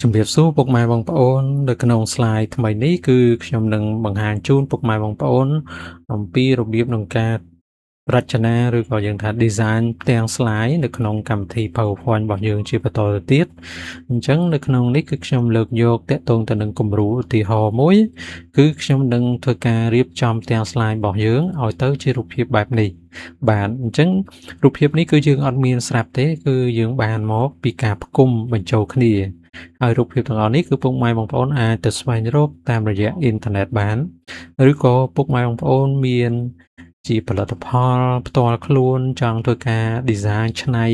ជំរាបសួរពុកម៉ែបងប្អូននៅក្នុង slide ថ្មីនេះគឺខ្ញុំនឹងបង្ហាញជូនពុកម៉ែបងប្អូនអំពីរបៀបក្នុងការរចនាឬក៏យើងថា design ផ្ទាំង slide នៅក្នុងកម្មវិធី PowerPoint របស់យើងជាបន្តទៅទៀតអញ្ចឹងនៅក្នុងនេះគឺខ្ញុំលើកយកតាក់ទងទៅនឹងគំរូឧទាហរណ៍មួយគឺខ្ញុំនឹងធ្វើការរៀបចំផ្ទាំង slide របស់យើងឲ្យទៅជារូបភាពបែបនេះបាទអញ្ចឹងរូបភាពនេះគឺយើងអត់មានស្រាប់ទេគឺយើងបានមកពីការផ្គុំបញ្ចូលគ្នាហើយរូបភាពទាំងអស់នេះគឺពុកម៉ែបងប្អូនអាចទៅស្វែងរកតាមរយៈអ៊ីនធឺណិតបានឬក៏ពុកម៉ែបងប្អូនមានជាផលិតផលផ្ទាល់ខ្លួនចង់ធ្វើការ design ច្នៃ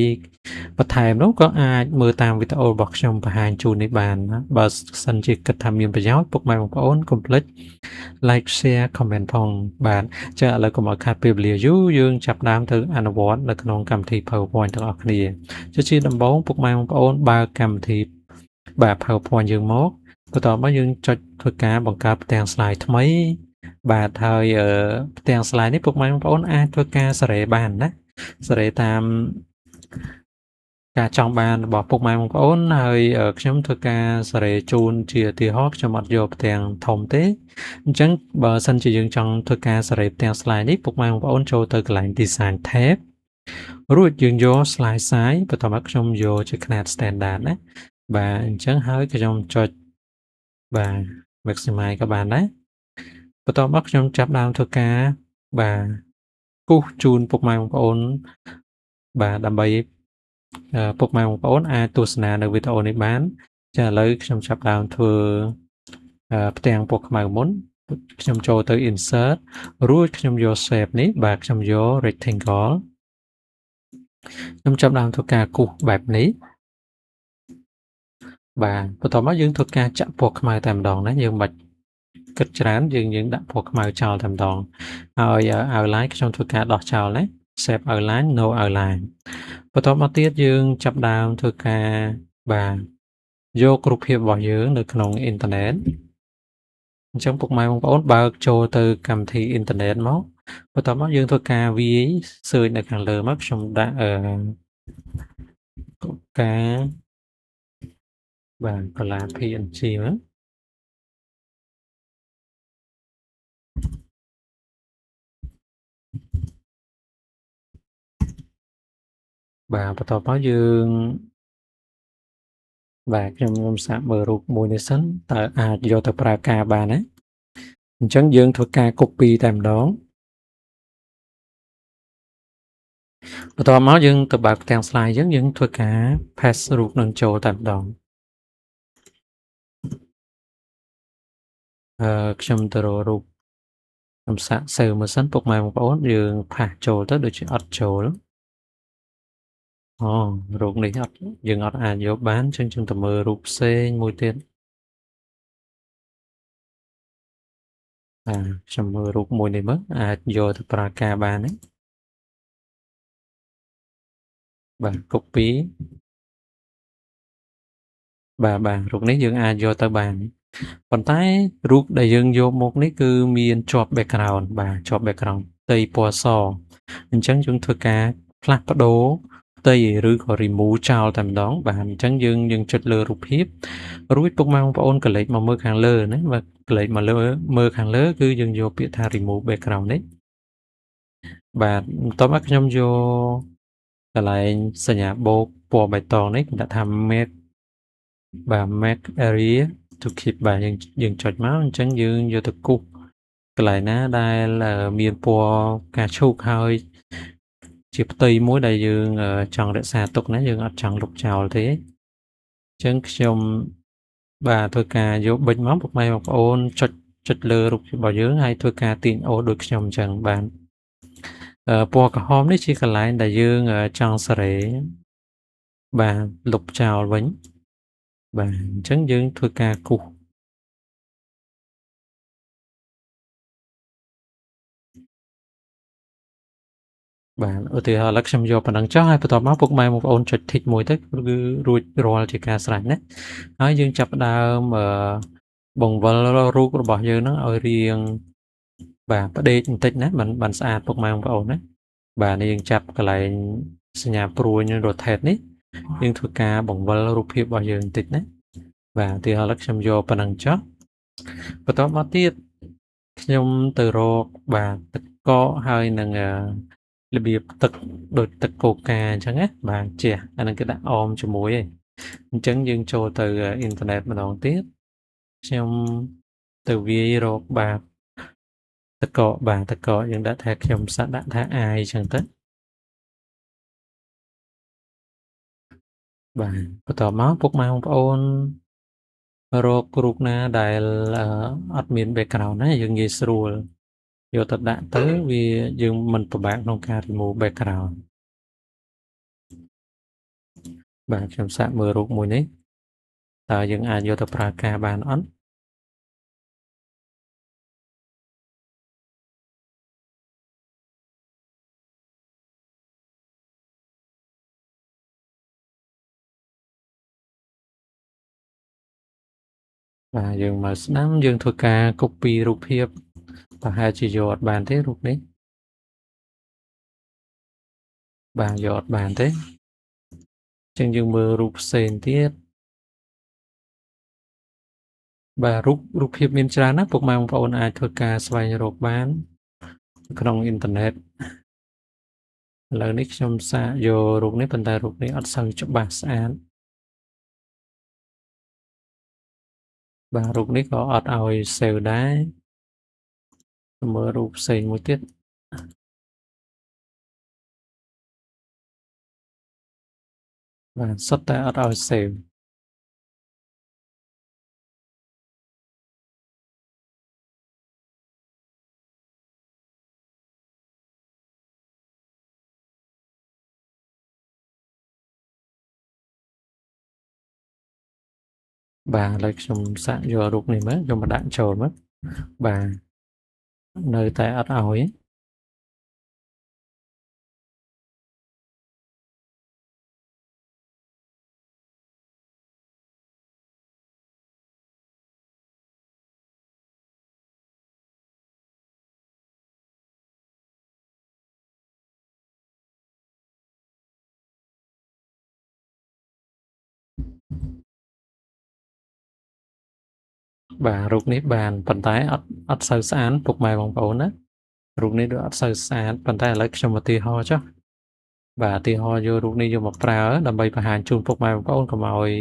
បន្ថែមនោះក៏អាចមើលតាមវីដេអូរបស់ខ្ញុំបង្ហាញជូននេះបានណាបើសិនជាគិតថាមានប្រយោជន៍ពុកម៉ែបងប្អូនកុំភ្លេច like share comment ផងបាទចាឥឡូវកុំឲ្យខាតពេលវេលាយូរយើងចាប់ផ្ដើមទៅអនុវត្តនៅក្នុងកម្មវិធី PowerPoint ទាំងអស់គ្នាជាដំបូងពុកម៉ែបងប្អូនបើកកម្មវិធីបាទ PowerPoint យើងមកបន្ទាប់មកយើងចុចធ្វើការបង្កើតផ្ទាំង slide ថ្មីបាទហើយផ្ទាំង slide នេះពុកម៉ែបងប្អូនអាចធ្វើការសេរីបានណាសេរីតាមការចង់បានរបស់ពុកម៉ែបងប្អូនហើយខ្ញុំធ្វើការសេរីជូនជាឧទាហរណ៍ខ្ញុំអត់យកផ្ទាំងធំទេអញ្ចឹងបើសិនជាយើងចង់ធ្វើការសេរីផ្ទាំង slide នេះពុកម៉ែបងប្អូនចូលទៅកន្លែង design tab រួចយើងយក slide size បន្ទាប់មកខ្ញុំយកជាຂະຫນាត standard ណាបាទអញ្ចឹងហើយខ្ញុំចុចបាទ maximize ក៏បានដែរបន្ទាប់មកខ្ញុំចាប់ដើមធ្វើការបាទគូសជូនពុកម៉ែបងប្អូនបាទដើម្បីពុកម៉ែបងប្អូនអាចទស្សនានៅវីដេអូនេះបានចាឥឡូវខ្ញុំចាប់ដើមធ្វើផ្ទាំងពណ៌ខ្មៅមុនខ្ញុំចូលទៅ insert រួចខ្ញុំយក shape នេះបាទខ្ញុំយក rectangle ខ្ញុំចាប់ដើមធ្វើការគូសបែបនេះបាទបន្ទាប់មកយើងធ្វើការចាក់ពណ៌ខ្មៅតែម្ដងណាយើងមិនបាច់គិតច្រើនយើងដាក់ពណ៌ខ្មៅចោលតែម្ដងហើយ outline ខ្ញុំធ្វើការដោះចោលណា shape outline no outline បន្ទាប់មកទៀតយើងចាប់ដើមធ្វើការបាទយករូបភាពរបស់យើងនៅក្នុងអ៊ីនធឺណិតអញ្ចឹងពុកម៉ែបងប្អូនបើកចូលទៅកម្មវិធីអ៊ីនធឺណិតមកបន្ទាប់មកយើងធ្វើការវាយ search នៅខាងលើមកខ្ញុំដាក់កកាបាទកលា PNG មកបាទបន្ទាប់មកយើងបាទខ្ញុំសាកមើលរូបមួយនេះសិនតើអាចយកទៅប្រើការបានណាអញ្ចឹងយើងធ្វើការ copy តែម្ដងបន្ទាប់មកយើងទៅបើកផ្ទាំង slide យើងធ្វើការ paste រូបនឹងចូលតែម្ដងខ្ញុំទៅរករូបខ្ញុំសាក save មើលសិនពុកម៉ែបងប្អូនយើងផាសចូលទៅដូចជាអត់ចូលអូរូបនេះអត់យើងអត់អាចយកបានអញ្ចឹងយើងទៅមើលរូបផ្សេងមួយទៀតបាទខ្ញុំមើលរូបមួយនេះមើលអាចយកទៅប្រើការបានទេបាទ copy បាទរូបនេះយើងអាចយកទៅបានប៉ុន្តែរូបដែលយើងយកមកនេះគឺមានជាប់ background បាទជាប់ background ផ្ទៃពណ៌សអញ្ចឹងយើងធ្វើការផ្លាស់ប្ដូរផ្ទៃឬក៏ remove ចោលតែម្ដងបាទអញ្ចឹងយើងចុចលើរូបភាពរួចពុកម៉ែបងប្អូនកលេចមកមើលខាងលើណាបាទកលេចមកលើមើលខាងលើគឺយើងយកពាក្យថា remove background នេះបាទបន្ទាប់មកខ្ញុំយកកន្លែងសញ្ញាបូកពណ៌បៃតងនេះដាក់ថា make បាទ make area to keep បាទយើងចុចមកអញ្ចឹងយើងយកទៅគូសកន្លែងណាដែលមានពណ៌ផ្កាឈូកហើយជាផ្ទៃមួយដែលយើងចង់រក្សាទុកណាយើងអត់ចង់លុបចោលទេអញ្ចឹងខ្ញុំបាទធ្វើការយកប៊ិចមកពុកម៉ែបងប្អូនចុចលើរូបភាពរបស់យើងហើយធ្វើការទាញអូសដូចខ្ញុំអញ្ចឹងបាទពណ៌ក្រហមនេះជាកន្លែងដែលយើងចង់សេរីបាទលុបចោលវិញបាទអញ្ចឹងយើងធ្វើការគូសបាទឧទាហរណ៍ឥឡូវខ្ញុំយកប៉ុណ្ណឹងចុះហើយបន្ទាប់មកពុកម៉ែបងប្អូនចុច tick មួយទៅគឺរួចរាល់ជាការស្រេចណាហើយយើងចាប់ផ្ដើមបង្វិលរូបរបស់យើងហ្នឹងឲ្យរៀងបាទផ្ដេកបន្តិចណាបានស្អាតពុកម៉ែបងប្អូនណាបាទនេះយើងចាប់កន្លែងសញ្ញាព្រួញ rotate នេះយើងធ្វើការបង្វិលរូបភាពរបស់យើងបន្តិចណា បាទឧទាហរណ៍ឥឡូវខ្ញុំយកប៉ុណ្ណឹងចុះបន្ទាប់មកទៀតខ្ញុំទៅរកបាទទឹកកកហើយនឹងរបៀបទឹកដូចទឹកកូកាអញ្ចឹងណាបាទជះអានឹងគេដាក់អមជាមួយឯងអញ្ចឹងយើងចូលទៅអ៊ីនធឺណិតម្ដងទៀតខ្ញុំទៅវាយរកបាទទឹកកកបាទទឹកកកយើងដាក់ថាខ្ញុំសាក់ដាក់ថាអាយអញ្ចឹងទៅបាទបន្តមកពុកម៉ែបងប្អូនរករូបណាដែលអត់មាន background ណាយើងងាយស្រួលយកទៅដាក់ទៅវាយើងមិនពិបាកក្នុងការ remove background បាទខ្ញុំសាកមើលរូបមួយនេះតើយើងអាចយកទៅប្រើការបានអត់បាទយើងមកស្ដាំយើងធ្វើការ copy រូបភាពប្រហែលជាយកអត់បានទេរូបនេះបាទយកអត់បានទេអញ្ចឹងយើងមើលរូបផ្សេងទៀតបាទរូបភាពមានច្រើនណាស់ពុកម៉ែបងប្អូនអាចធ្វើការស្វែងរកបានក្នុងអ៊ីនធឺណិតឥឡូវនេះខ្ញុំសាកយករូបនេះប៉ុន្តែរូបនេះអត់សូវច្បាស់ស្អាតបាទរូបនេះក៏អត់ឲ្យ save ដែរមើលរូបផ្សេងមួយទៀតបាទសុទ្ធតែអត់ឲ្យ save បាទឥឡូវខ្ញុំសាកយករូបនេះមើលខ្ញុំមកដាក់ចូលមើលបាទនៅតែអត់ឲ្យបាទរូបនេះបានប៉ុន្តែអត់សូវស្អាតពុកម៉ែបងប្អូនណារូបនេះដូចអត់សូវស្អាតប៉ុន្តែឥឡូវខ្ញុំឧទាហរណ៍ចុះបាទឧទាហរណ៍យករូបនេះយកមកប្រើដើម្បីបង្ហាញជូនពុកម៉ែបងប្អូនកុំឲ្យ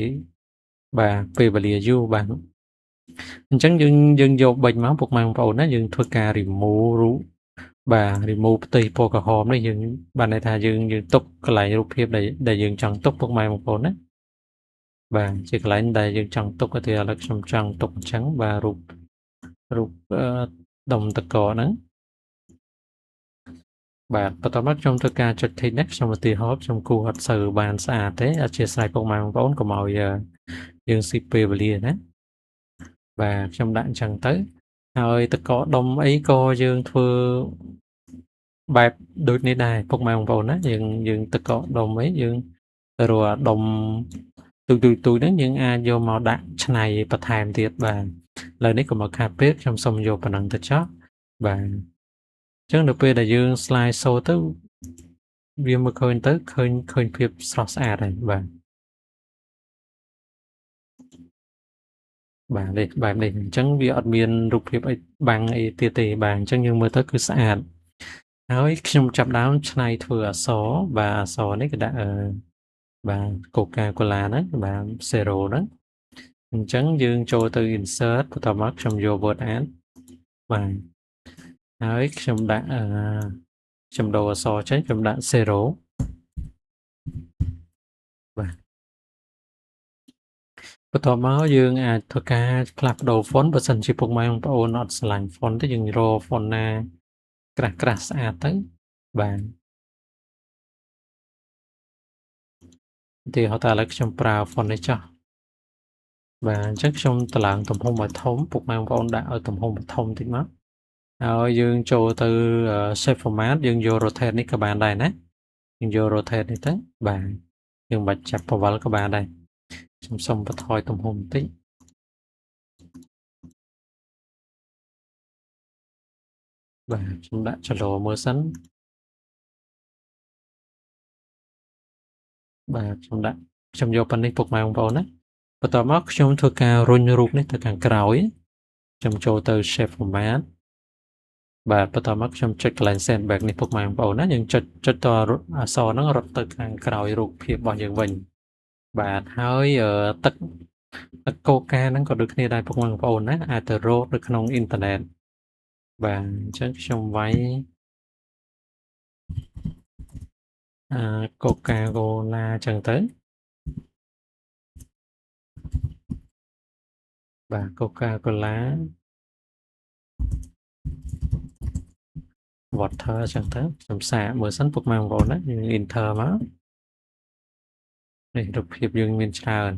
បាទពេលវេលាយូរបាទអញ្ចឹងយើងយកបិចមកពុកម៉ែបងប្អូនណាយើងធ្វើការ remove រូបបាទ remove ផ្ទៃពណ៌ក្រហមនេះយើងបានន័យថាយើងទុកកន្លែងរូបភាពដែលយើងចង់ទុកពុកម៉ែបងប្អូនណាបាទជាកន្លែងដែលយើងចង់ទុកឧទាហរណ៍ឥឡូវខ្ញុំចង់ទុកអញ្ចឹងបាទរូបដុំតកហ្នឹងបាទបន្ទាប់មកខ្ញុំធ្វើការចុច tick នេះខ្ញុំឧទាហរណ៍ខ្ញុំគូសអត់សូវបានស្អាតទេអធ្យាស្រ័យពុកម៉ែបងប្អូនកុំឲ្យយើងស៊ីពេលវេលាណាបាទខ្ញុំដាក់អញ្ចឹងទៅហើយតកដុំអីក៏យើងធ្វើបែបដូចនេះដែរពុកម៉ែបងប្អូនណាយើងតកដុំអីយើងរកដុំទូចហ្នឹងយើងអាចយកមកដាក់ឆ្នៃបន្ថែមទៀតបាទឥឡូវនេះកុំឲ្យខាតពេកខ្ញុំសូមយកប៉ុណ្ណឹងទៅចុះបាទអញ្ចឹងនៅពេលដែលយើង slide show ទៅវាមើលឃើញទៅឃើញភាពស្រស់ស្អាតហើយបាទបាទនេះបែបនេះអញ្ចឹងវាអត់មានរូបភាពអីបាំងអីទៀតទេបាទអញ្ចឹងយើងមើលទៅគឺស្អាតហើយខ្ញុំចាប់ដើមឆ្នៃធ្វើអក្សរបាទអក្សរនេះគេដាក់បាទកូកាកូឡាហ្នឹងបាទ zero ហ្នឹងអញ្ចឹងយើងចូលទៅ insert បន្ទាប់មកខ្ញុំយក word art បាទហើយខ្ញុំដាក់ខ្ញុំដូរអក្សរចេញខ្ញុំដាក់ zero បាទបន្ទាប់មកយើងអាចធ្វើការផ្លាស់ប្ដូរ font បើសិនជាពុកម៉ែបងប្អូនអត់ស្រឡាញ់ font ទេយើងរក font ណាក្រាស់ស្អាតទៅបាទឧទាហរណ៍ថាឥឡូវខ្ញុំប្រើ font នេះចុះបាទអញ្ចឹងខ្ញុំតម្លើងទំហំឲ្យធំពុកម៉ែបងប្អូនដាក់ឲ្យទំហំធំតិចមកហើយយើងចូលទៅ shape format យើងយក rotate នេះក៏បានដែរណាយើងយក rotate នេះទៅបាទយើងមិនបាច់ចាប់ពវល់ក៏បានដែរខ្ញុំសូមបន្ថយទំហំបន្តិចបាទខ្ញុំដាក់ចលោមើលសិនបាទខ្ញុំយកប៉ុណ្នេះពុកម៉ែបងប្អូនណា បន្ទាប់មកខ្ញុំធ្វើការរុញរូបនេះទៅខាងក្រោយខ្ញុំចូលទៅ shape format បាទបន្ទាប់មកខ្ញុំចុចកន្លែង send back នេះពុកម៉ែបងប្អូនណាយើងចុចចុចតអក្សរហ្នឹងរត់ទៅខាងក្រោយរូបភាពរបស់យើងវិញបាទហើយទឹកទឹកកូកាហ្នឹងក៏ដូចគ្នាដែរពុកម៉ែបងប្អូនណាអាចទៅរកនៅក្នុងអ៊ីនធឺណិតបាទអញ្ចឹងខ្ញុំវាយអឺកូកាកូឡាអញ្ចឹងទៅបាទកូកាកូឡា water អញ្ចឹងទៅខ្ញុំសាកមើលសិនពុកម៉ែបងប្អូនណាយើង enter មកនេះរូបភាពយើងមានច្រើន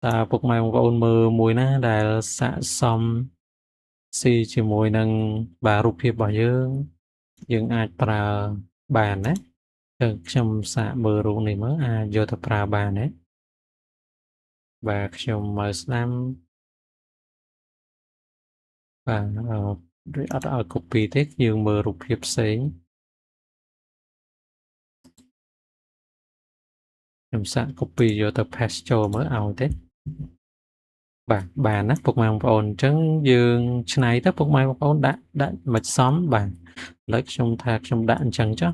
តើពុកម៉ែបងប្អូនមើលមួយណាដែលស័ក្តិសមស៊ីជាមួយនឹងបាទរូបភាពរបស់យើងយើងអាចប្រើបានណាខ្ញុំសាកមើលរូបនេះមើលអាចយកទៅប្រើបានទេបាទខ្ញុំមកស្ដាំបាទឬអត់ឲ្យ copy ទេយើងមើលរូបភាពផ្សេងខ្ញុំសាក copy យកទៅ paste ចូលមើលឲ្យទេបាទបានណាពុកម៉ែបងប្អូនអញ្ចឹងយើងឆ្នៃទៅពុកម៉ែបងប្អូនដាក់ដាក់មិនសមបាទឥឡូវខ្ញុំថាខ្ញុំដាក់អញ្ចឹងចុះ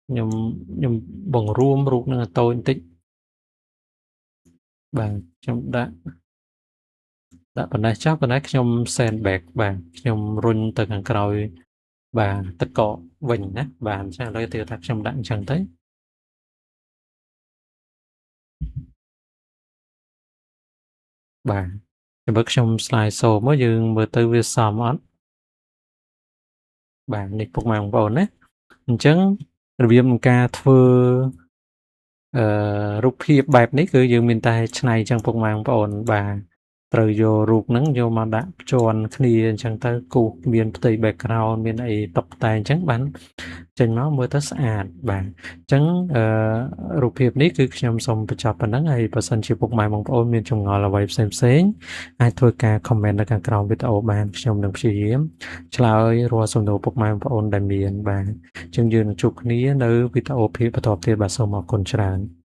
ខ្ញុំខ្ញុំបង្រួមរូបនឹងឲ្យតូចបន្តិចបាទខ្ញុំដាក់ដាក់ប៉ុណ្ណេះចុះប៉ុន្តែខ្ញុំ send back បាទខ្ញុំរុញទៅខាងក្រោយបាទទឹកកកវិញណាបាទអញ្ចឹងឥឡូវទៅថាខ្ញុំដាក់អញ្ចឹងទៅបាទចាំមើលខ្ញុំ slide show មកយើងមើលទៅវាសមអត់បាទនេះពុកម៉ែបងប្អូនណាអញ្ចឹងរបៀបនៃការធ្វើអឺរូបភាពបែបនេះគឺយើងមានតែឆ្នៃអញ្ចឹងពុកម៉ែបងប្អូនបាទត្រូវយករូបហ្នឹងយកមកដាក់ភ្ជាន់គ្នាអញ្ចឹងទៅគូសមានផ្ទៃ background មានអីតុបតែងអញ្ចឹងបានចេញមកមើលទៅស្អាតបាទអញ្ចឹងអឺរូបភាពនេះគឺខ្ញុំសូមបញ្ចប់ប៉ុណ្ណឹងហើយបើសិនជាពុកម៉ែបងប្អូនមានចម្ងល់អ្វីផ្សេងផ្សេងអាចធ្វើការ comment នៅខាងក្រោមវីដេអូបានខ្ញុំនឹងព្យាយាមឆ្លើយរាល់សំណួរពុកម៉ែបងប្អូនដែលមានបាទអញ្ចឹងយើងនឹងជួបគ្នានៅវីដេអូភាគបន្តទៀតបាទសូមអរគុណច្រើន។